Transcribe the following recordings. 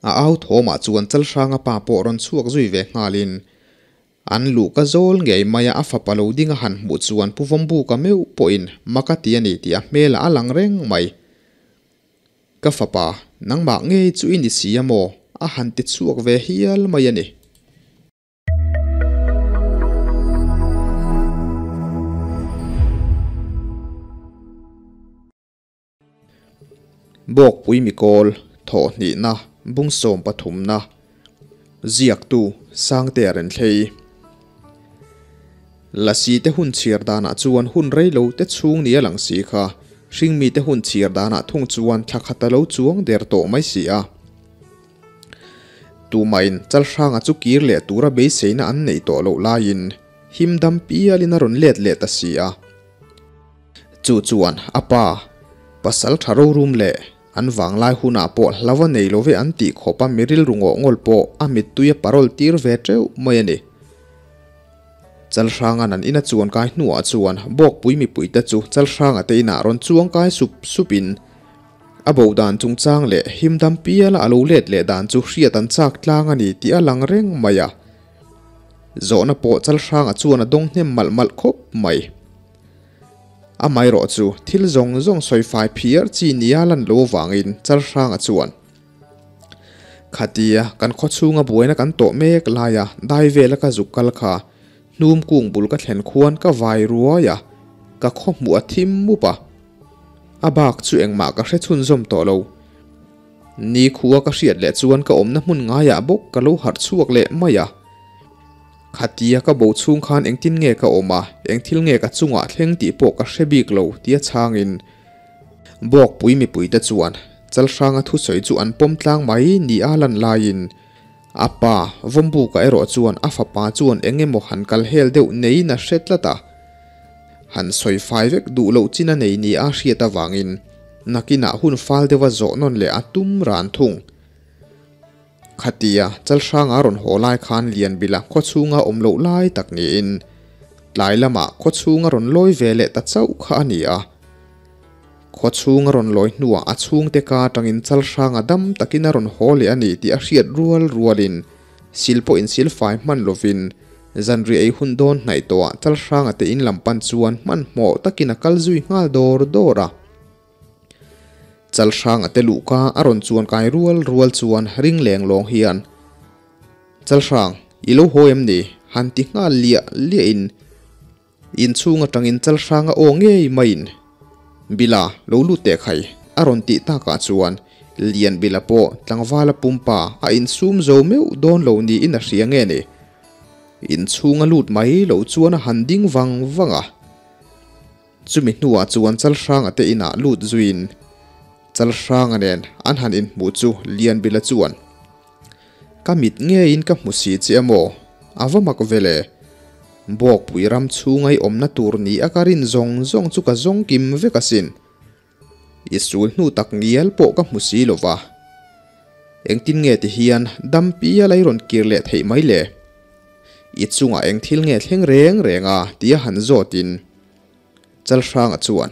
A au thawmah chuan Chalhranga pa pawh rawn chhuak zui ve nghalin an luh ka zawl ngei maia a fapa lo ding a han hmuh chuan Pu Vawmbuka meuh pawhin mak a ti a ni tih a hmelah a lang reng mai. Ka fapa, nangmah ngei chu i ni si a maw? a han ti chhuak ve hial mai a ni. Bawkpui mikawl, thawhhnihna, bung sawm pathumna, ziaktu Sangtea Renthlei. Lasi te hun chhiar danah chuan hun rei lo te chhung ni a lang si kha, hringmi te hun chhiar danah thung chuan thla khat a lo chuang der tawh mai si a. Tumahin Chalhranga chu kir leh tura beiseina an neih tawh loh laiin him dam pialin a rawn let leh ta si a. Chu chuan a pa, pasal tha rorum leh an vanglai hunah pawh hlauh a nei lo ve an tih khawpa mi rilru ngawh ngawl pawh a mittui a parol tir ve teuh mai a ni. Chalhranga'n an ina chuan kai hnuah chuan Bawkpui mipuite chu Chalhranga te inah rawn chuang kai sup supin a bo dan chungchang leh himdam piala a lo let leh dan chu hriat an chak tlang a ni tih a lang reng mai a. Zawhna pawh Chalhranga chuan a dawng hnem malh malh khawp mai. Amaherawh chu thil zawng zawng sawi fai phiar chi nia lan lo avangin Chalhranga chuan Khatia kan khaw chhunga buaina kan tawh mek laia dai vela ka zuk kal kha hnum kung bul ka thlen khuan ka vai ruai a, ka khaw hmuh a thim mup a. A bak chu engmah ka hre chhunzawm tawh lo. Ni khua ka hriat leh chuan ka awmna hmun ngaiah bawk ka lo harh chhuak leh mai a. Khatia ka bo chhung khan engtin nge ka awm a, eng thil nge ka chungah thleng tih pawh ka hre bik lo tia chhangin Bawkpui mipuite chuan Chalhranga thusawi chu an pawm tlang mai ni a lan laiin a pa Vawmbuka erawh chuan a fapa chuan eng emaw han kal hel deuh neiin a hre tlat a. Han sawi fai vek duh loh chin a nei ni a hriat avangin nakinah hun fal deuha zawh nawn leh a tum ran thung. Khatia Chalhranga rawn haw lai khan Lianbila khawchhunga awm loh lai tak niin tlai lamah khawchhunga rawn lawi ve leh ta chauh kha a ni a. Khawchhunga rawn lawi hnuah a chhungte ka atangin Chalhranga dam takin a rawn haw leh a ni tih a hriat rual rualin sil pawh insil fai hman lovin zanriah ei hun dawn hnaih tawhah Chalhranga te in lam pan chuan hmanhmawh takin a kal zui nghal dawr dawr a. Chalhranga te luhka a rawn chuan kai rual rual chuan ring leng lawng hian, Chalhrang, i lo haw em ni? han ti nghal liah liah in inchhung atangin Chalhranga aw ngei maiin, Bila, lo lut teh khai, a rawn tih takah chuan Lianbila pawh tlangvala pumpa a insum zo meuh dawn lo niin a hria nge ni. Inchhunga lut mai lo chuan a han ding vang vang a. Chumi hnuah chuan Chalhranga te inah lut zuiin Chalhranga nen an han inhmuh chu Lianbila chuan, Ka mit ngeiin ka hmu si che a maw? A va mak ve le. Bawkpui ram chhunga i awmna tur ni a ka rin zawng zawng chu ka zawng kim vek asin. I sul hnu tak ngial pawh ka hmu si lo va. Engtin nge ti hian dam pial a i rawn kir leh theih mai le? I chungah eng thil nge thleng reng reng a? tia han zawtin Chalhranga chuan,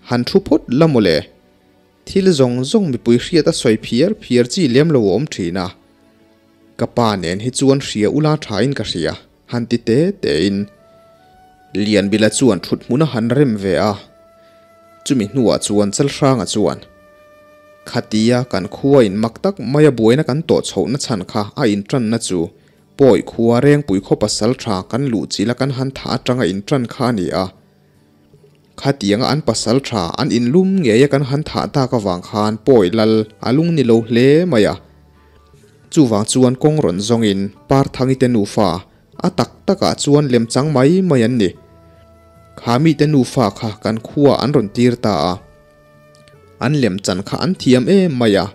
Han thu phawt la maw le? Thil zawng zawng mipui hriat a sawi phiar phiar chi lem lo a awm thin a. Ka pa nen hi chuan hria ula thain ka hria, han ti te tein. Lianbila chuan thut hmun a han rem ve a. Chumi hnuah chuan Chalhranga chuan, Khatia kan khua in mak tak maia buaina kan tawh chhohna chhan kha a intanna chu Pawi khua Rengpui khaw pasal tha kan luh chila kan han thah atanga intan kha a ni a. Khatianga an pasal tha an inlum ngeia kan han thah tak avang khan Pawi lal a lung ni lo hle mai a. Chuvang chuan kawng rawn zawngin Parthangi te nufa a tak takah chuan lemchang mai mai an ni. Kha mite nufa kha kan khua an rawn tir ta a. An lemchan kha an thiam em mai a.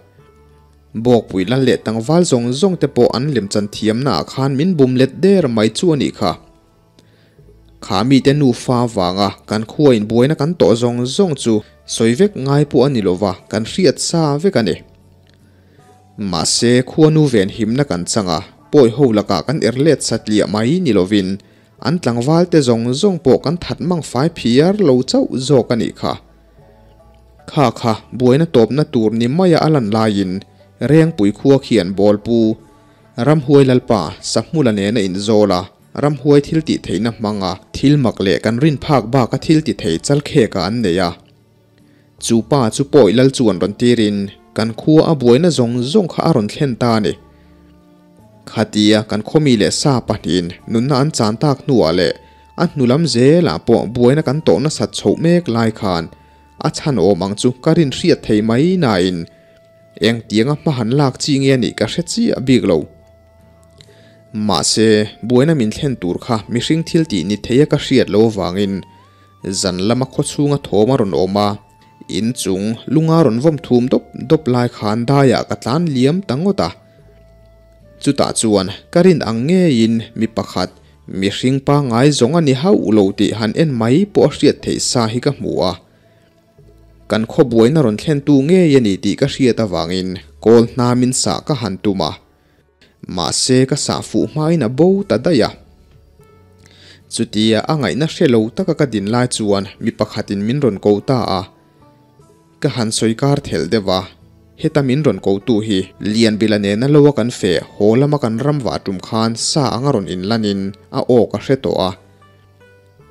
Bawkpui lal leh tlangval zawng zawng te pawh an lemchan thiamnaah khan min bum let der mai chu a nih kha. Kha mite nufa vanga kan khua in buaina kan tawh zawng zawng chu sawi vek ngai pawh a ni lova, kan hriat sa vek a ni. Mahse, khuanu ven himna kan chang a, pawi ho lakah kan er let satliah mai ni lovin an tlangval te zawng zawng pawh kan that mang fai phiar lo chauh zawk a nih kha. Kha kha buaina tawpna tur ni maia a lan laiin Rengpui khua khian Bawlpu, Ramhuai Lalpa, Sahmula nena inzawl a, Ramhuai thil tih theihna hmanga thil mak leh kan rin phak baka thil ti thei chalkheka an nei a. Chu pa chu pawi lal chuan rawn tirin kan khua a buaina zawng zawng kha a rawn thlen ta a ni. Khatia kan khawmi leh sa pahnihin nunna an chan tak hnuah leh a hnu lam zelah pawh buaina kan tawh nasat chhoh mek lai khan a chhan awm ang chu ka rin hriat thei mai nain engtianga hma han lak chi nge anih ka hre chiah bik lo. Mahse, buaina min thlen tur kha mihring thil tih ni theia ka hriat lo avangin zan lama khawchhunga thawm a rawn awm a, in chung lunga rawn vawm thum dawp dawp lai khan daiah ka tlan liam ta ngawt a. Chutah chuan ka rin ang ngeiin mi pakhat mihring pangngai zawng a ni hauh lo tih han en mai pawh a hriat theih sa hi ka hmu a. Kan khaw buaina rawn thlentu ngei a ni tih ka hriat avangin kawl hnamin sah ka han tum a. Mahse ka sah fuh hmain a bo ta daih a. Chutia a ngaihna hre lo taka ka din lai chuan mi pakhatin min rawn ko ta a. Ka han sawi kar thelh deuh a, heta min rawn kotu hi Lianbila nena loa kan feh haw lama kan ram vah tum khan sa anga rawn inlanin a aw ka hre tawh a.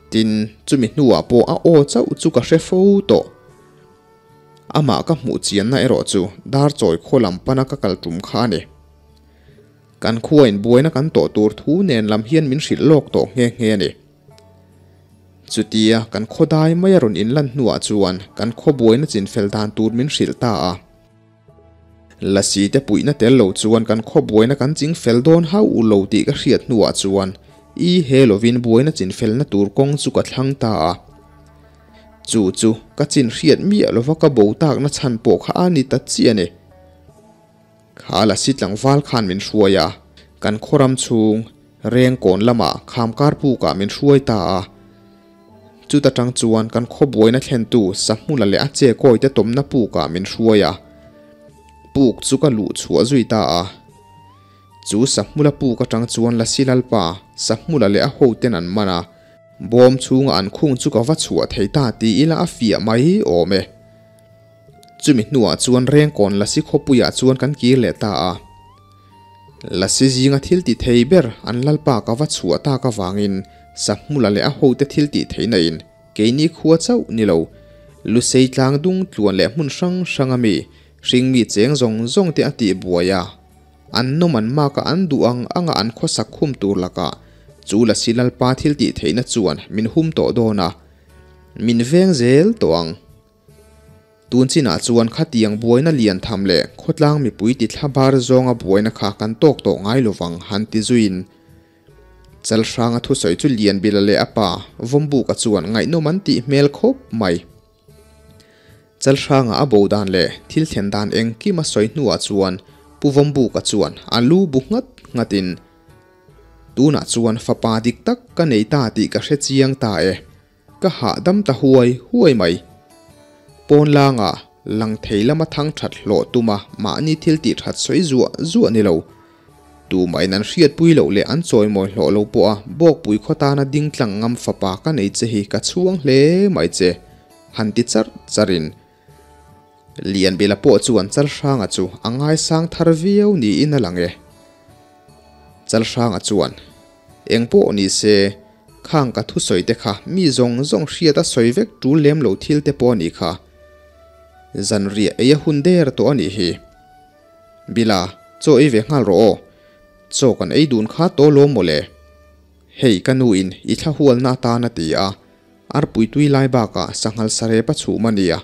Tin, chumi hnuah pawh a aw chauh chu ka hre fo tawh. Amah ka hmuh chianna erawh chu dar chawi khaw lam pana ka kal tum kha a ni. Kan khuain buaina kan tawh tur thu nen lam hian min hrilh lawk tawh nghe nghe a ni. Chutia kan khaw dai mai a rawn inlan hnuah chuan kan khaw buaina chinfel dan tur min hrilh ta a. Lasi te puihna tel lo chuan kan khaw buaina kan ching fel dawn hauh lo tih ka hriat hnuah chuan i he lovin buaina chinfelna tur kawng chu ka thlang ta a. Chu chu ka chin hriat miah lova ka bo takna chhan pawh kha a ni ta chiah a ni. Kha Lasi tlangval khan min hruai a, kan khawram chhung Rengkawn lamah Khamkar pukah min hruai ta a. Chuta tang chuan kan khaw buaina thlentu Sahmula leh a che kawite tawmna pukah min hruai a. Puk chu ka luh chhuah zui ta a. Chu Sahmula puk atang chuan Lasi Lalpa, Sahmula leh a hoten an man a. Bawm chhunga an khung chu ka va chhuah thei ta ti ila a fiah mai awm e. Chumi hnuah chuan Rengkawn Lasi khawpuiah chuan kan kir leh ta a. Lasi zinga thil ti thei ber an lalpa ka va chhuah tak avangin Sahmula leh a hote thil tih theihna in keini khua chauh ni lo, Lusei tlang dung tluan leh hmun hrang hrang ami hringmi cheng zawng zawng te a tih buai a. An nawm an maka an duh ang anga an khawsak khum tur lakah chu Lasi Lalpa thil tih theihna chuan min hum tawh dawn a, min veng zel tawh ang. Tun chinah chuan khatiang buaina lian tham leh khawtlang mipui ti thla bar zawnga buaina kha kan tawk tawh ngai lovang han ti zuiin Chalhranga thusawi chu Lianbila leh a pa Vawmbuka chuan ngaihnawm an tih hmel khawp mai. Chalhranga a bo dan leh thil thlen dan engkim a sawi hnuah chuan Pu Vawmbuka chuan a lu bu nghat nghatin, Tunah chuan fapa dik tak ka nei ta tih ka hre chiang ta e. Ka hahdam ta huai huai mai. Pawn langa lang thei lama thang that hlawh tuma mahni thil tih that sawi zuah zuah ni lo. Tumahin an hriatpui loh leh an chawimawi hlawh lo pawha Bawkpui khaw tana ding tlang ngam fapa ka nei che hi ka chhuang hle mai che, han ti charh charhin Lianbila pawh chuan Chalhranga chu a ngaisang thar viau niin a lang e. Chalhranga chuan, Eng pawh ni se, khang ka thusawi te kha mi zawng zawng hriat a sawi vek tul lem lo thil te pawh a nih kha. Zanriah ei a hun der tawh a nih hi. Bila, chaw ei ve nghal rawh aw. Chaw kan ei dun kha taw lawm mawle. Hei ka nu in i thla hualna atan a ti a, arpui tui lai bakah sanghal sarep a chhum a nia.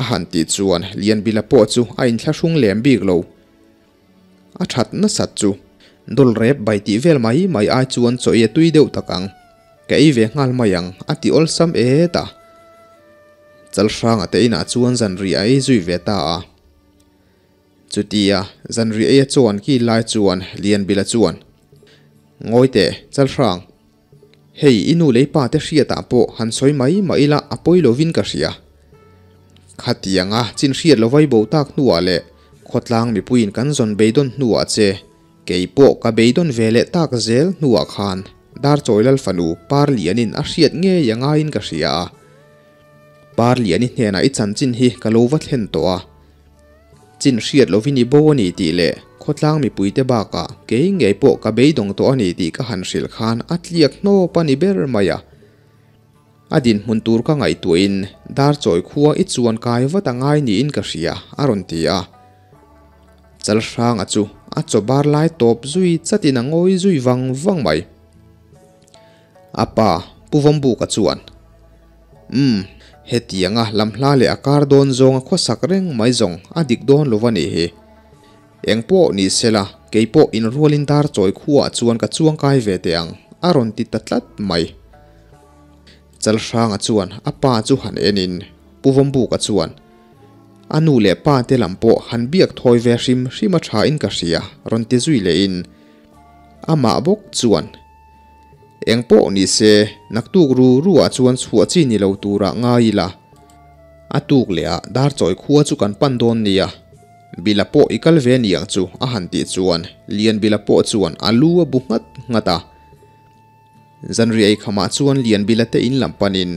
A han tih chuan Lianbila pawh chu a inthlahrung lem bik lo. A that nasat chu dawl rep bai tih vel mai mai ai chuan chaw ei a tui deuh tak ang. Ka ei ve nghal mai ang a ti awlsam et a. Chalhranga te inah chuan zanriah a ei zui ve ta a. Chutia zanriah ei a chaw an kil lai chuan Lianbila chuan, Ngawi teh, Chalhrang. Hei i nu leh i pa te hriatah pawh han sawi mai mai ila a pawi lovin ka hria. Khatianga chin hriat lo vai bo tak hnuah leh khawtlang mipuiin kan zawn beidawn hnuah che kei pawh ka beidawn ve leh tak zel hnuah khan Darchawi Lal fanu Parlianin a hriat ngei a ngaiin ka hria a. Parliani hnenah i chanchin hi ka lo va thlen tawh a. Chin hriat lovin i bo a ni tih leh khawtlang mipuite bakah kei ngei pawh ka beidawng tawh a ni tih ka han hrilh khan a tliak hnawp a ni ber mai a. A dinhmun tur ka ngaihtuahin dar chawi khua i chuan kai vat a ngai niin ka hria a rawn ti a. Chalhranga chu a chaw bar lai tawp zui chatin a ngawi zui vang vang mai. A pa Pu Vawmbuka chuan, Umm, hetianga lam hla leh a kar dawn zawnga khawsak reng mai zawng a dik dawn lo va nih hi. Eng pawh ni sela, kei pawh inrualin dar chawi khuaah chuan ka chuang kai ve teh ang, a rawn ti ta tlat mai. Chalhranga chuan a pa chu han enin Pu Vawmbuka chuan, A nu leh pa te lam pawh han biak thawi ve hrim hrim a tha in ka hria, rawn ti zui lehin amah bawk chuan, Eng pawh ni se, naktuk ru ru ah chuan chhuah chi ni lo turah ngai ila. A tuk leh ah dar chawi khua chu kan pan dawn nia. Bila pawh i kal ve niang chu a han tih chuan Lianbila pawh chuan a lu a bu nghat nghat a. Zanriah ei khamah chuan Lianbila te in lam panin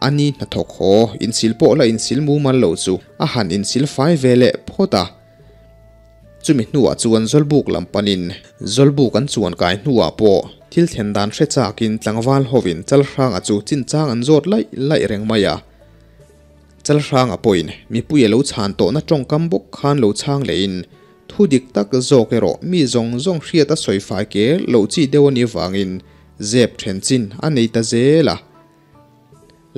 a ni hnathawk haw insil pawh la insil mumal lo chu a han insil fai ve leh phawt a. Chumi hnuah chuan Zawlbuk lam panin Zawlbuk an chuan kai hnuah pawh thil thlen dan hre chakin tlangval hovin Chalhranga chu chinchang an zawt laih laih reng mai a. Chalhranga pawhin mipui a lo chhan tawhna tawngkam bawk khan lo chhang lehin thu dik tak zawk erawh mi zawng zawng hriat a sawi fai kel loh chi deuh a nih vangin zep then chin a nei ta zel a.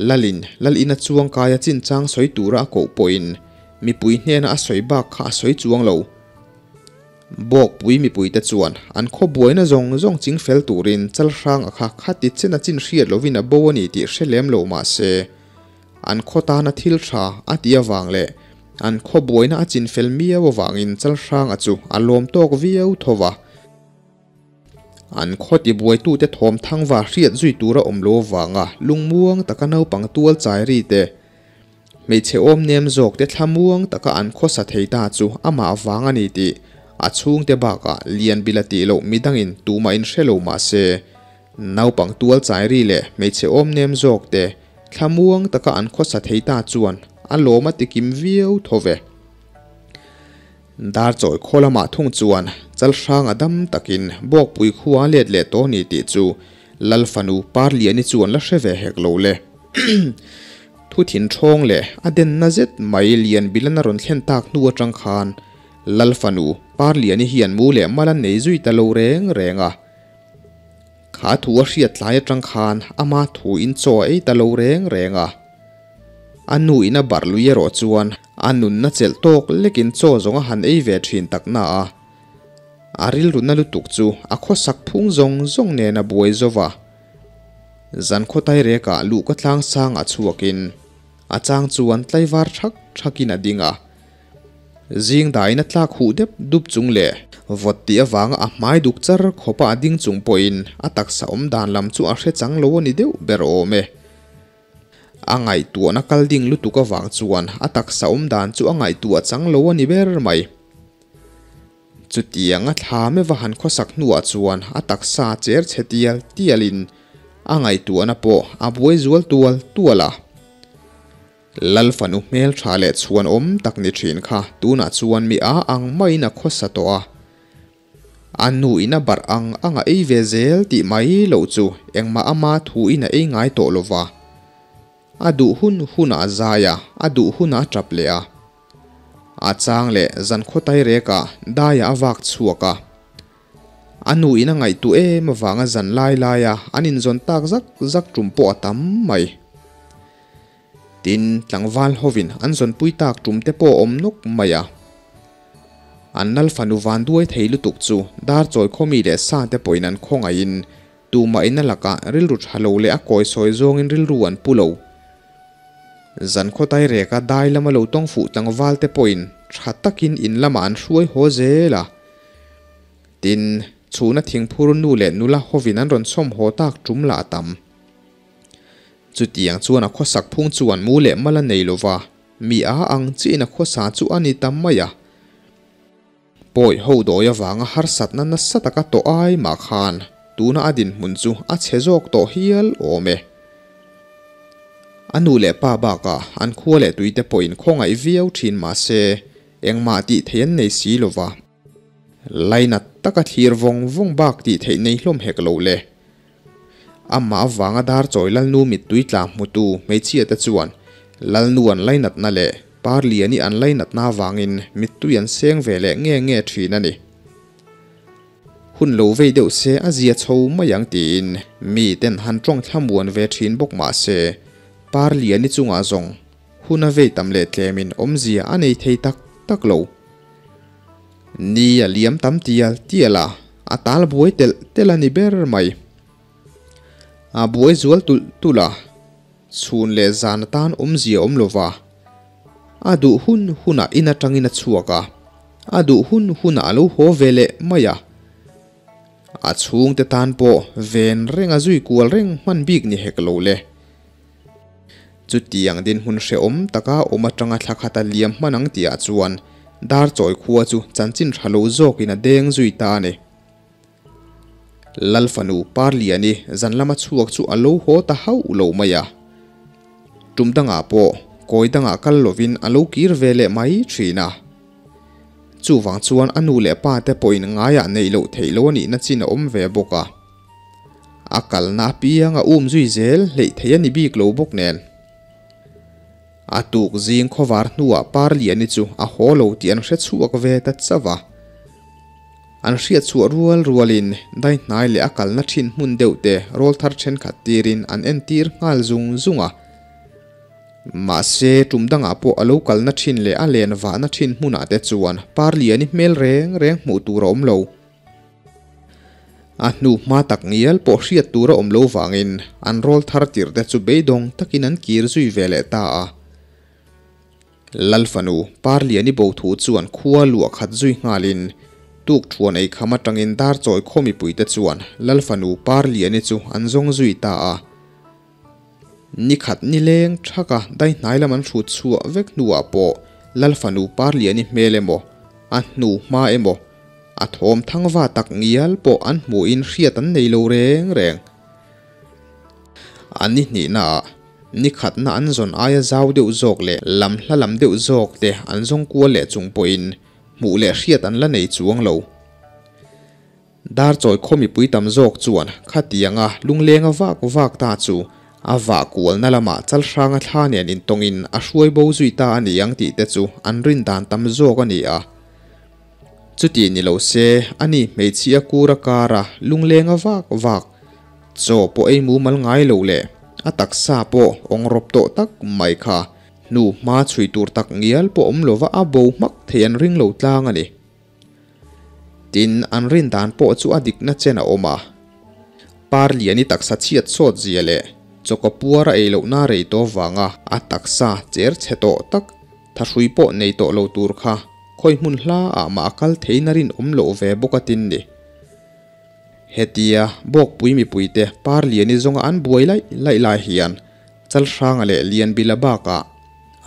Lalin lal ina chuang kaia chinchang sawi tura a koh pawhin mipui hnena a sawi bak kha a sawi chuang lo. Bawkpui mipuite chuan an khaw buaina zawng zawng ching fel turin Chalhranga kha khati chen a chin hriat lovin a bo a ni tih hre lem lo mah se an khaw tana thil tha a tih avang leh an khaw buaina a chin fel miau avangin Chalhranga chu a lawm tawk viau tho va. An khaw tibuaitute thawm thangva hriat zui tura awm lo avanga lungmuang taka naupang tual chai ri te, hmeichhe awm nem zawk te thlamuang taka an khawsa thei ta chu amah vang a ni tih a chhungte bakah Lianbila tih loh midangin tumah in hre lo mah se, naupang tual chai ri leh hmeichhe awm nem zawk te thlamuang taka an khawsa thei ta chuan a lawm a tikim viau tho ve. Dar chawi khaw lamah thung chuan Chalhranga dam takin Bawkpui khua let leh tawh ni tih chu Lal fanu Parliani chuan la hre ve hek lo le. Thu thin ṭhawng leh a denna zet mai lian bilan a rawn thlen tak hnu aṭang khan Lal fanu Parliani hian mu leh mal a nei zui ta lo reng reng a. Kha thu a hriat tlai aṭang khan ama thu in chaw a ei ta lo reng reng a. A nu in a barh lui erawh chuan a nunna chelh tawk lekin chaw zawng a han ei ve thin tak na a. A rilruna lutuk chu a khawsak phung zawng zawng nen a buai zo va. Zan khawtai rekah luhka tlang sangah chhuakin a chang chuan tlaivar thak thakin a ding a. Zing dain a tlak huh dep dup chung leh vawt tih avanga a hmai duk char khawpa a ding chung pawhin a taksa awm dan lam chu a hre chang lo a ni deuh ber awm e. A ngaihtuahna kal ding lutuk avang chuan a taksa awm dan chu a ngaihtuah chang lo a ni ber mai. Chutiang a thla meuh a han khawsak hnuah chuan a taksa cher chhe tial tialin a ngaihtuahna pawh a buai zual tual tual a. Lal fanu hmel tha leh chhuan awm tak ni thin kha tunah chuan mi a ang maiin a khawsa tawh a. A nu in a barh ang ang a ei ve zel tih mai loh chu engmah ama thu in a ei ngai tawh lo va. A duh hun hunah a zai a, a duh hunah a tap leh a. A chang leh zan khawtai rekah daiah a vak chhuak a. A nu in a ngaihtuah em avanga zan lai laia an inzawn tak zak zak tum pawh a tam mai. Tin, tlangval hovin an zawnpui tak tum te pawh a awm nawk mai a. An lal fanu van duai thei lutuk chu dar chawi khawmi leh sa te pawhin an khawngaihin tumah in a lakah rilru tha lo leh a kawisawi zawngin rilru an pu lo. Zan khawtai reka dai lama lo tawng fuh tlangval te pawhin tha takin in lamah an hruai haw zel a. Tin, chhuna thingphur nu leh nula hovin an rawn chhawm haw tak tum lah a tam. Chutiang chuan a khawsak phung chuan mu leh mal a nei lo va, mi a ang chiin a khawsa chu a ni ta mai a. Pawi ho dawi avanga harsatna nasa taka tawh ai mah khan tuna a dinhmun chu a chhe zawk tawh hial awm e. A nu leh pa bakah an khua leh tuite pawhin khawngaih viau thin mah se. Engmah tih theih an nei si lo va. Lainat taka thlir vawng vawng bak tih theih nei hlawm hek lo le. Amah avanga dar chawi Lalnu mittui tla hmutu hmeichhia te chuan Lalnu an lainatna leh Parliani an lainatna avangin mittui an seng ve leh nge nge thin a ni. Hun lo vei deuh se a zia chho mai ang tiin mi ten han tawng thlamuan ve thin bawk mah se Parliani chungah zawng hun a vei tam leh tlemin awmzia a nei thei tak tak lo. Ni a liam tam tial tial a, a tal buai telh telh a ni ber mai. A buai zual tulh tulh a, chhun leh zan atan awmzia awm lo va. A duh hun hunah in atangin a chhuak a, a duh hun hunah a lo haw ve leh mai a. A chhungte tan pawh ven reng a zui kual reng hman bik ni hek lo le. Chutiang dinhmun hrehawm taka awm atanga thla khata liam hman ang tihah chuan dar chawi khua chu chanchin tha lo zawkin a deng zui ta a ni. Lal fanu Parliani zan lama chhuak chu a lo haw ta hauh lo mai a. Tum dangah pawh kawi dangah kal lovin a lo kir ve leh mai thin a. Chuvang chuan a nu leh pa te pawhin ngaiah neih loh theih lo a nihna chin a awm ve bawk a. A kalna apiang a um zui zel hleih thei a ni bik lo bawk nen. A tuk zing khawvar hnuah Parliani chu a haw lo tih an hre chhuak ve ta chauh a. An hriat chhuah rual rualin dai hnai leh a kalna thin hmun deuh te rawl thar thenkhat tirin an entir nghal zung zung a. Mahse tum dangah pawh a lo kalna thin leh a len vahna thin hmunah te chuan Parliani hmel reng reng hmuh tur a awm lo. A hnu hma tak ngial pawh hriat tur a awm lo vangin an rawl thar tirh te chu beidawng takin an kir zui ve leh ta a. Lal fanu Parliani bo thu chuan khua luah khat zui nghalin tuk thuan ei kham atangin dar chawi khaw mipui te chuan Lal fanu Parliani chu an zawng zui ta a. Ni khat ni leng thaka dai hnai lam an hrut chhuah vek hnuah pawh Lal fanu Parliani hmel emaw, a hnu hma emaw, A thawm thangva tak ngial pawh an hmuhin hriat an nei lo reng reng. A ni hnihnaah ni khatna an zawn aia zau deuh zawk leh lam hla lam deuh zawk te an zawng kual leh chung pawhin hmuh leh hriat an la nei chuang lo. Darchawi khaw mipui tam zawk chuan khatianga lunglenga vak vak ta chu a vah kualna lamah chalhranga thla nen intawngin a hruai bo zui ta a ni ang tih te chu an rin dan tam zawk a ni a. Chuti ni lo se, ani hmeichhia kur a kar a, lungleng a vak vak. Chaw pawh ei mumal ngai lo leh a taksa pawh awng rawp tawh tak mai kha hnu hma chhui tur tak ngial pawh awm lova a bo hmak thei an ring lo tlang a ni. Tin, an rin dan pawh chu a dikna chen a awm a. Parliani taksa chhiat sawt zia leh chawkaw puar a ei lohna rei tawh vanga a taksa cher chhe tawh tak Thahrui pawh nei tawh lo tur kha khawi hmun hla ah mah a kal thein a rinawm loh ve bawk a tin ni. Hetia Bawkpui mipuite Parliani zawnga an buai laih laih lai hian Chalhranga leh Lianbila bakah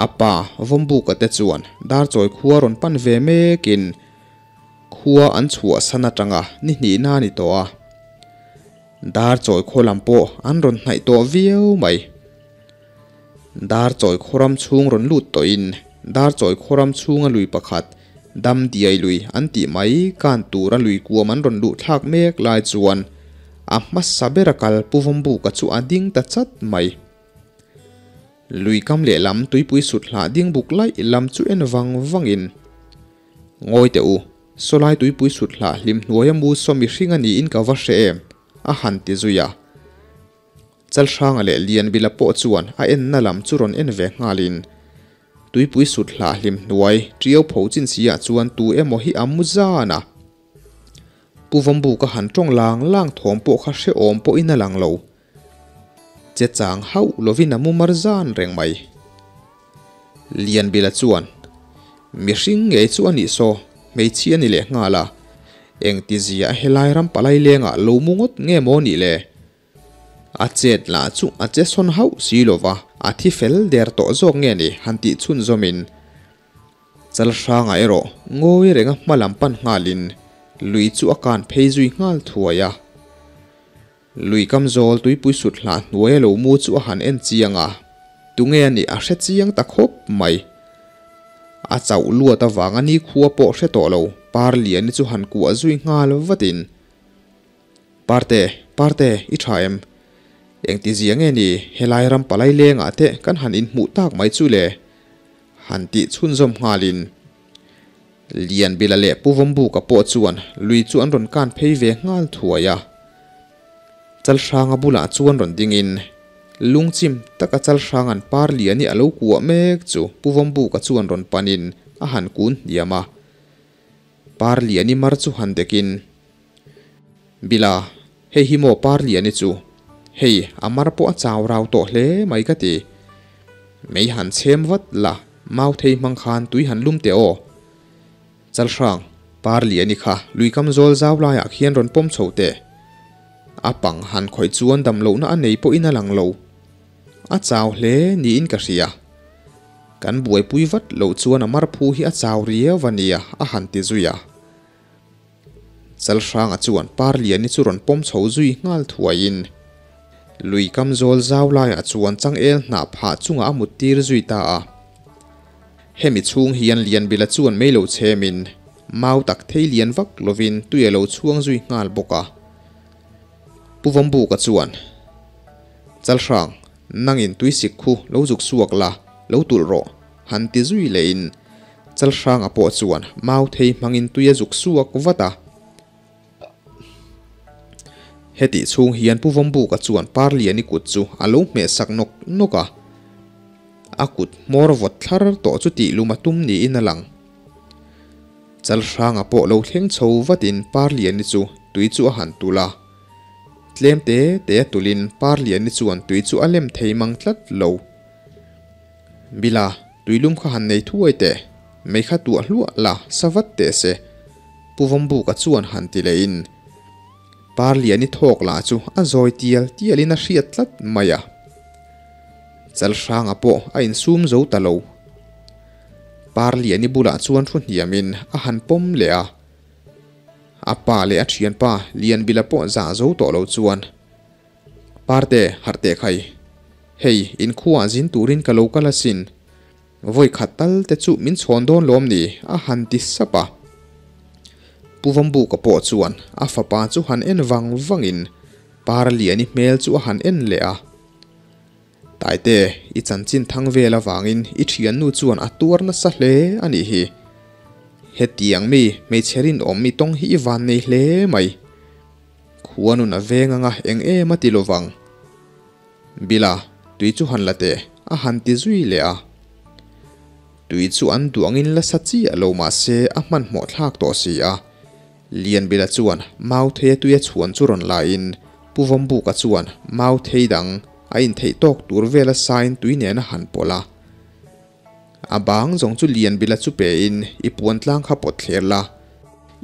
a pa Vawmbuka te chuan Darchawi khua rawn pan ve mekin khua an chhuahsan atanga ni hnihna a ni tawh a. Darchawi khaw lam pawh an rawn hnaih tawh viau mai. Dar chawi khawram chhung rawn lut tawhin dar chawi khawram chhunga lui pakhat, dam diai lui an tih mai kan tura lui kuam an rawn luh thlak mek lai chuan a hmasa bera kal Pu Vawmbuka chu a ding ta chat mai. Lui kam lehlam tuipui sut hlah ding buk laih lam chu en vang vangin, Ngawi teh u, sawlai tuipui sut hlah hlim hnuaia mu saw mihring a niin ka va hre em? a han ti zui a. Chalhranga leh Lianbila pawh chuan a enna lam chu rawn en ve nghalin, Tuipui sut hlah hlim hnuai ṭiau pho chin si ah chuan tu emaw hi a mu zan a. Pu Vawmbuka han ṭawng lang lang thawm pawh kha hrehawm pawhin a lang lo. Che chang hauh lovin a mu mar zan reng mai. Lianbila chuan, Mihring ngei chu a nih saw, hmeichhia a ni leh nghal a. Engtizia a helai ram palai lengah lo mu ngawt nge maw nih le? A chet lah chu a che sawn hauh si lo va, a thi fel der tawh zawk nge ni han tih chhunzawmin Chalhrangah erawh ngawi renga hma lam pan nghalin lui chu a kan phei zui nghal thuai a. Lui kam zawl tuipui sut hlah hnuaia lo mu chu a han en chiang a, tunge a nih a hre chiang ta khawp mai. A chauh luat avanga nikhua pawh hre tawh lo Parliani chu han kuah zui nghal vatin, Parte, Parte, i tha em? Engti zia nge ni helai ram palai lengah te kan han inhmuh tak mai chu le? Han tih chhunzawm nghalin Lianbila leh Pu Vawmbuka pawh chuan lui chu an rawn kan phei ve nghal thuai a. Chalhranga bulah chuan rawn dingin lungchim taka Chalhranga'n Parliani a lo kuah mek chu Pu Vawmbuka chuan rawn panin a han kun hniam a. Parliani mar chu han dekin, Bila, hei hi maw Parliani chu? Hei, a mar pawh a chau rau tawh hle mai ka ti. Mei han chhem vat la, Mauthei hmang khan tui han lum teh aw. Chalhrang, Parliani kha luikam zawl zau laiah khian rawn pawm chho teh. A pang han khawih chuan dam lohna a nei pawhin a lang lo. A chau hle niin ka hria. Kan buaipui vat loh chuan a marphu hi a chau riau a nia a han ti zui a. Chalhranga chuan Parliani chu rawn pawm chho zui nghal thuaiin lui kam zawl zau laiah chuan changel hnah phah chungah a mut tir zui ta a. Hemi chhung hian Lianbila chuan mei lo chhemin mau tak thei lian vak lovin tui a lo chhuang zui nghal bawk a. Pu Vawmbuka chuan, Chalhrang, nangin tui sik khu lo zuk suak la, lo tulh rawh, han ti zui lehin Chalhranga pawh chuan mau thei hmangin tui a zuk suak vat a. Hetih chhung hian Pu Vawmbuka chuan Parliani kut chu a lo hmeh sak nawk nawk a. A kut hmawr vawt thlar tawh chu tih lum a tum niin a lang. Chalhranga pawh lo thleng chho vatin Parliani chu tui chu a han tulh a. Tlem te te a tulhin Parliani chuan tui chu a lem thei mang tlat lo. Bila, tuilum kha han nei thuai teh, mei kha tuah hluah la sa vat teh se, Pu Vawmbuka chuan han ti lehin Parliani thawk lah chu a zawi tial tialin a hriat tlat mai a. Chalhranga pawh a insum zo ta lo. Parliani bulah chuan thu hniamin a han pawm leh a. A pa leh a thianpa Lianbila pawh zah zo tawh lo chuan, Parte, harh teh khai. Hei, inkhuaah zin turin ka lo kal asin. Vawi khat tal te chu min chhawn dawn lawm ni? a han ti sap a. Pu Vawmbuka pawh chuan a fapa chu han en vang vangin Parliani hmel chu a han en leh a. Taite, i chanchin thang vel avangin i thiannu chuan a tuar nasa hle a nih hi. Hetiang mi hmeichhe rinawm mi tawng hi i van nei hle mai. Khuanun a veng anga eng em a ti lovang. Bila, tui chu han la teh, a han ti zui leh a. Tui chu an duangin la sa chiah lo mah se a hmanhmawh thlak tawh si a. Lianbila chuan Mautheia tuia chhuan chu rawn lain Pu Vawmbuka chuan Mauthei dang a intheih tawk tur vela sain tui nen a han pawlh a. A bang zawng chu Lianbila chu pein i puan tlang kha pawt thler la,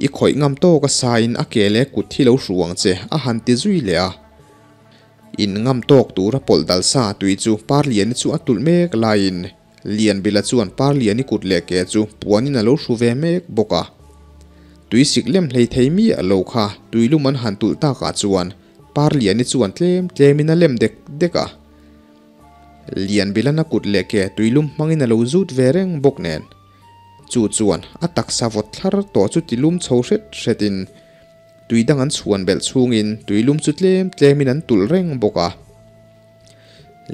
i khawih ngam tawk a sain a ke leh kut hi lo hru ang che a han ti zui leh a. In ngam tawk tura pawlh dal sa tui chu Parliani chu a tulh mek laiin Lianbila chuan Parliani kut leh ke chu puanin a lo hru ve mek bawk a. Tui sik lem hlei thei miah lo kha tuilum an han tulh takah chuan Parliani chuan tlem tlemin a lem dek dek a. Lianbilan a kut leh ke tuilum hmangin a lo zut ve reng bawk nen. Chu chuan a taksa vawt thlar tawh chu tilum chho hret hretin tui dang an chhuan belh chhungin tuilum chu tlem tlemin an tulh reng bawk a.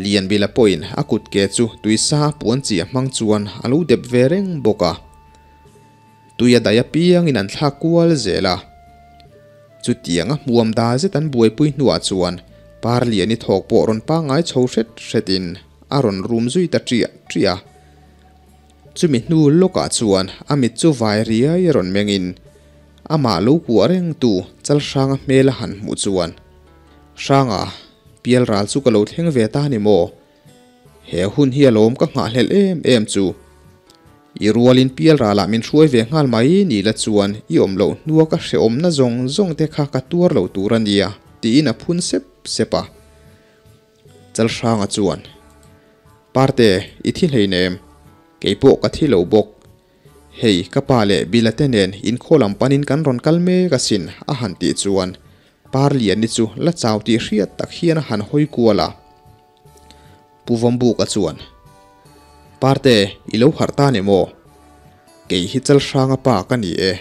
Lianbila pawhin a kut ke chu tuisa a puan chi a hmang chuan a lo dep ve reng bawk a. Tui a daih apiangin an thlak kual zel a. Chutianga hmuam da zet an buaipui hnuah chuan Parliani thawk pawh rawn pangngai chho hret hretin a rawn rum zui ta ṭiah ṭiah a. Chumi hnu lawkah chuan a mit chu vai riai a rawn mengin amah lo kuah rengtu Chalhranga hmel a han hmuh chuan, Hranga, Pialral chu ka lo thleng ve ta ni maw? He hun hi alawm ka nghahhlelh em em chu. I rualin Pialralah min hruai ve nghal mai ni la chuan i awm loh hnua ka hrehawmna zawng zawng te kha ka tuar lo tur a nia, tiin a phun sep sep a. Chalhranga chuan, Parte, i thi hleinem. Kei pawh ka thi lo bawk. Hei, ka pa leh Bila te nen inkhaw lam panin kan rawn kal mek asin, a han tih chuan Parliani chu la chau tih hriat tak hian a han hawi kual a. Pu Vawmbuka chuan, Parte, i lo harh ta ni maw? Kei hi Chalhranga pa ka ni e.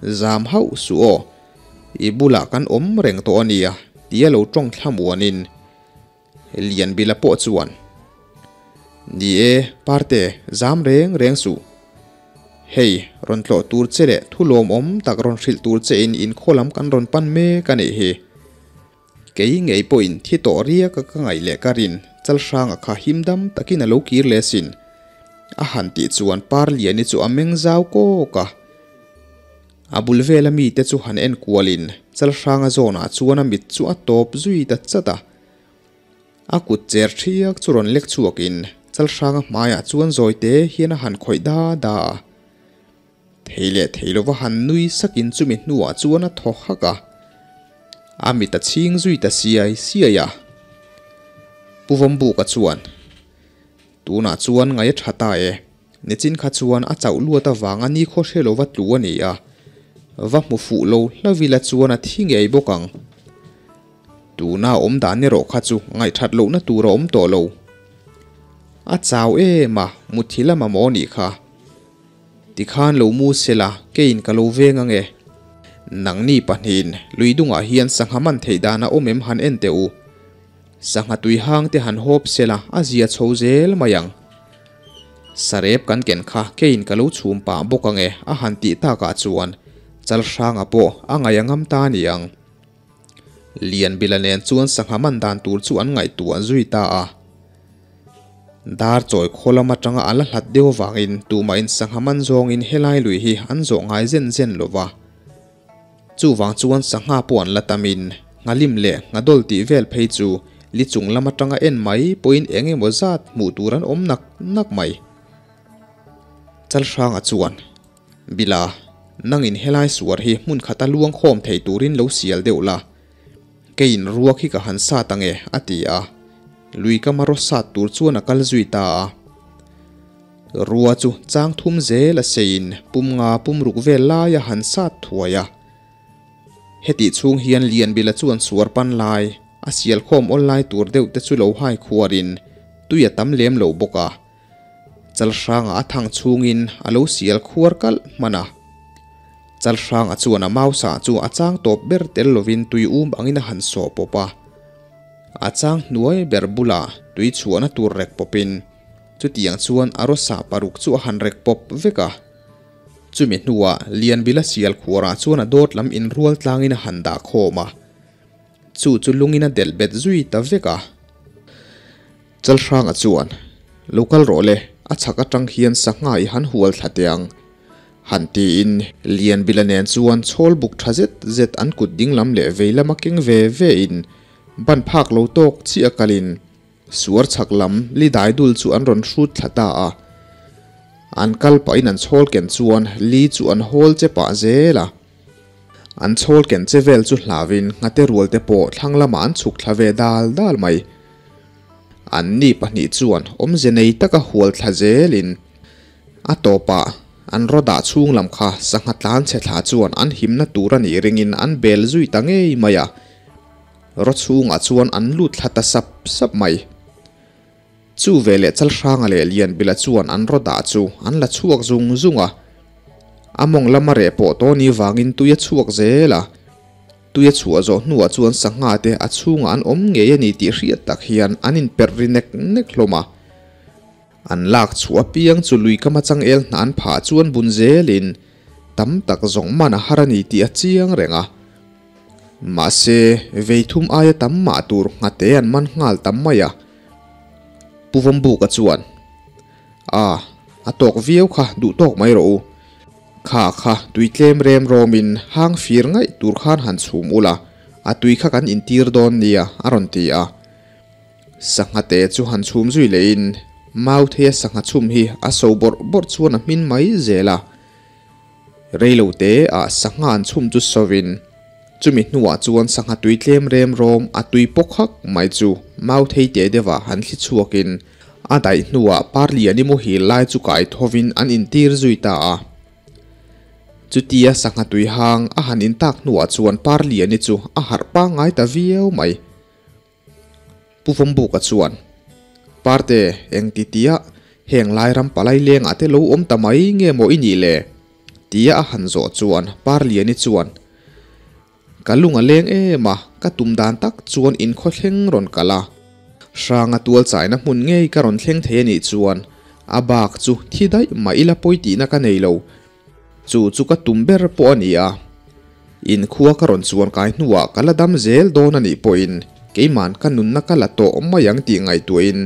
Zam hauh suh aw. I bulah kan awm reng tawh a nia, tia lo tawng thlamuanin Lianbila pawh chuan, Ni e, Parte, zam reng reng suh. Hei, rawn tlawh tur che leh thu lawmawm tak rawn hrilh tur che in inkhaw lam kan rawn pan mek a nih hi. Kei ngei pawhin thi tawh riak a ka ngaih leh ka rin Chalhranga kha him dam takin a lo kir leh asin. A han tih chuan Parliani chu a meng zau kawk a. A bul vela mite chu han en kualin Chalhranga zawnah chuan a mit chu a tawp zui ta chat a. A kut cher thiak chu rawn lek chhuakin Chalhranga hmaiah chuan zawi te hian a han khawih da da a. Thei leh thei lova han nui sakin chumi hnuah chuan a thaw hak a. A mit a chhing zui ta siai siai a. Pu Vawmbuka chuan, Tunah chuan ngaih a tha ta e. Nichin kha chuan a chauh luat avanga nikhaw hre lova tlu a ni a. Va hmu fuh lo hlavila chuan a thi ngei bawk ang. Tuna awm dan erawh kha chu ngaihthat lohna tur a awm tawh lo. A chau em a, muthi lama maw nih kha. Tikhan lo mu sela, keiin ka lo veng ange. Nangni pahnihin lui dungah hian sangha man theih dan a awm em han en teh u. Sangha tui hang te han hawp sela a zia chho zel mai ang. Sarep kan ken kha keiin ka lo chhum pah bawk ange a han tih takah chuan Chalhranga pawh a ngaih a ngam ta a ni ang. Lianbila nen chuan sangha man dan tur chu an ngaihtuah zui ta a. Dar chawi khaw lam atanga a la hlat deuh avangin tumahin sangha man zawngin helai lui hi an zawh ngai zen zen lo va. Chuvang chuan sangha pawh an la tamin nghalim leh nghadawl tih vel phei chu li chung lam atanga en mai pawhin eng emaw zat hmuh tur an awm nak nak mai. Chalhranga chuan. Bila, nangin helai suar hi hmun khata luang khawm thei turin lo sial deuh la. Keiin ruak hi ka han sat ange, a ti a. Lui kama raw sat tur chuan a kal zui ta a. Rua chu chang thum zel a seiin pum nga pum ruk vel lai a han sat thuai a. Hetih chhung hian Lianbila chuan suar pan lai, a sial khawm awl lai tur deuh te chu lo hai khuarin tui a tam lem lo bawk a. Chalhranga a thang chhungin a lo sial khuar kalh hman a. Chalhranga chuan a mausa chu a chang tawp ber tel lovin tui um angin a han sawh pawp a. A chang hnuai ber bulah tui chhuahna tur rek pawpin chutiang chuan a rawsa paruk chu a han rek pawp vek a. Chumi hnuah Lianbila sial khuarah chuan a dawt lam inrual tlangin a han dah khawm a. Chu chu lungin a delh bet zui ta vek a. Chalhranga chuan, Lo kal rawh le, a chhak atang hian sangha i han hual thla teh ang. Han tiin Lianbila nen chuan chhawl buk tha zet zet an kut ding lam leh vei lama keng ve ve in ban phak lo tawk chiah kalin suar chhak lam li dai dul chu an rawn hrut thla ta a. An kal pahin an chhawl ken chuan li chu an hawl che pah zel a. An chhawl ken che vel chu hlauin nghate rual te pawh thlang lamah an chhuk thla ve dal dal mai. An ni pahnih chuan awmze nei taka hual thla zelin a tawpah an raw dah chhung lam kha sangha tlan chhe thla chuan an himna tur a nih ringin an bel zui ta ngei mai a. Raw chhungah chuan an lut thla ta sap sap mai. Chu veleh Chalhranga leh Lianbila chuan an raw dah chu an la chhuak zung zung a. A mawng lama reh pawh tawni vangin tui a chhuak zel a. Tui a chhuah zawh hnuah chuan sangha te a chhungah an awm ngei a ni tih hriat tak hian an inperh ri nek nek hlawm a. An lak chhuah apiang chu lui kama changel hna an phah chuan bun zelin tam tak zawng man a har a ni tih a chiang reng a. Mahse, vei thum aia tam mah tur nghate an man nghal tam mai a. Pu Vawmbuka chuan, A, a tawk viau kha duh tawk mai rawh u. Kha kha tui tlem rem rawmin hang fir ngaih tur khan han chhum ula, a tui kha kan intir dawn nia, a rawn ti a. Sangha te chu han chhum zui lehin Mautheia sangha chhum hi a so bawrh bawrh chuan a hmin mai zel a. Reilo te ah sangha an chhum chu sovin chumi hnuah chuan sangha tui tlem rem rawm a tui pawk hak mai chu Mauthei te deuhah han thli chhuakin a daih hnuah Parliani muhil lai chu kai thovin an intir zui ta a. Chutia sangha tui hang a han intak hnuah chuan Parliani chu a harh pangngai ta viau mai. Pu Vawmbuka chuan, Parte, eng ti tia? Heng lai ram palai lengah te lo awm ta mai nge maw i nih le? Tia a han zawh chuan Parliani chuan, Ka lung a leng em a, ka tum dan tak chuan inkhaw thleng rawn kal a. Hranga tual chaina hmun ngei ka rawn thleng thei a nih chuan a bak chu thi daih mah ila pawi tihna ka nei lo. Chu chu ka tum ber pawh a ni a. Inkhua ka rawn chuan kai hnuah ka la dam zel dawn a nih pawhin keiman ka nunna ka la tawh mai ang tih ngaihtuahin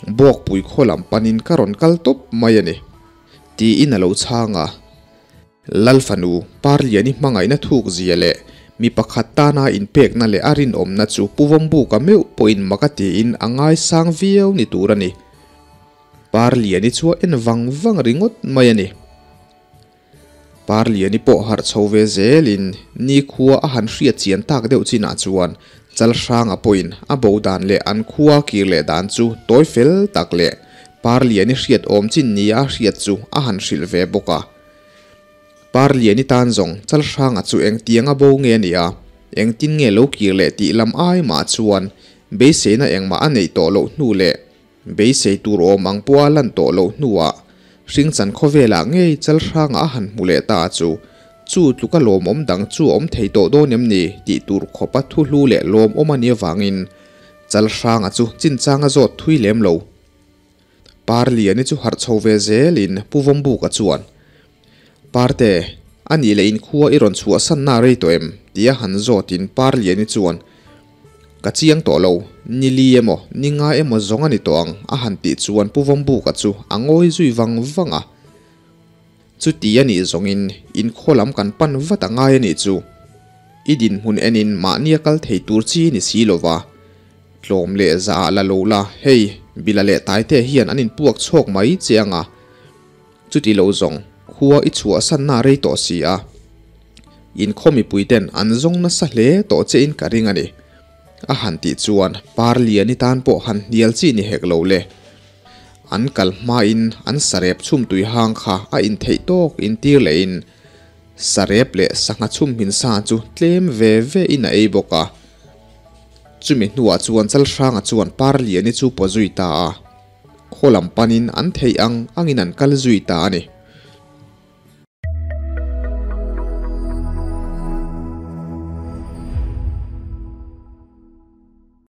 Bawkpui khaw lam panin ka rawn kal tawp mai a ni, tiin a lo chhang a. Lal fanu Parliani hmangaihna thuk zia leh mi pakhat tana inpekna leh a rinawmna chu Pu Vawmbuka meuh pawhin mak a tiin a ngaisang viau ni tur a ni. Parliani chu a en vang vang ringawt mai a ni. Parliani pawh harh chho ve zelin nikhua a han hriat chian tak deuh chinah chuan Chalhranga pawhin a bo dan leh an khua kir leh dan chu tawi fel tak leh Parliani hriat awm chin nia a hriat chu a han hrilh ve bawk a. Parliani tan zawng Chalhranga chu engtianga bo nge a nia, engtin nge lo kir leh tih lam ai mah chuan beiseina engmah a neih tawh loh hnu leh Beisei tur awm ang pawha lan tawh loh hnuah hringchan khawvelah ngei Chalhranga a han hmu leh ta chu, chu tluka lawmawm dang chu a awm thei tawh dawn em ni tih tur khawpa thu hlu leh lawmawm a nih avangin Chalhranga chu chinchang a zawt thui lem lo. Parliani chu harh chho ve zelin Pu Vawmbuka chuan, Parte, a nih leh inkhua i rawn chhuahsanna rei tawh em? tia han zawtin Parliani chuan, Ka chiang tawh lo, ni li emaw, ni nga emaw zawng a ni tawh ang, a han tih chuan Pu Vawmbuka chu a ngawi zui vang vang a. Chuti a nih zawngin inkhaw lam kan pan vat a ngai a nih chu. I dinhmun enin mahni a kal thei tur chi ni si lo va. Tlawm leh za ah la lo la, hei, Bila leh Taite hian an inpuak chhawk mai che ang a. Chuti lo zawng, khua i chhuahsanna rei tawh si a. Inkhaw mipuiten an zawng nasa hle tawh chein ka ring a ni. A han tih chuan Parliani tan pawh han hnial chi ni hek lo le. An kal hmain an sarep chhum tui hang kha a intheih tawk intir lehin sarep leh sangha chhum hmin sa chu tlem ve ve in a ei bawk a. Chumi hnuah chuan Chalhranga chuan Parliani chu paw zui ta a. Khaw lam panin an theih ang angin an kal zui ta a ni.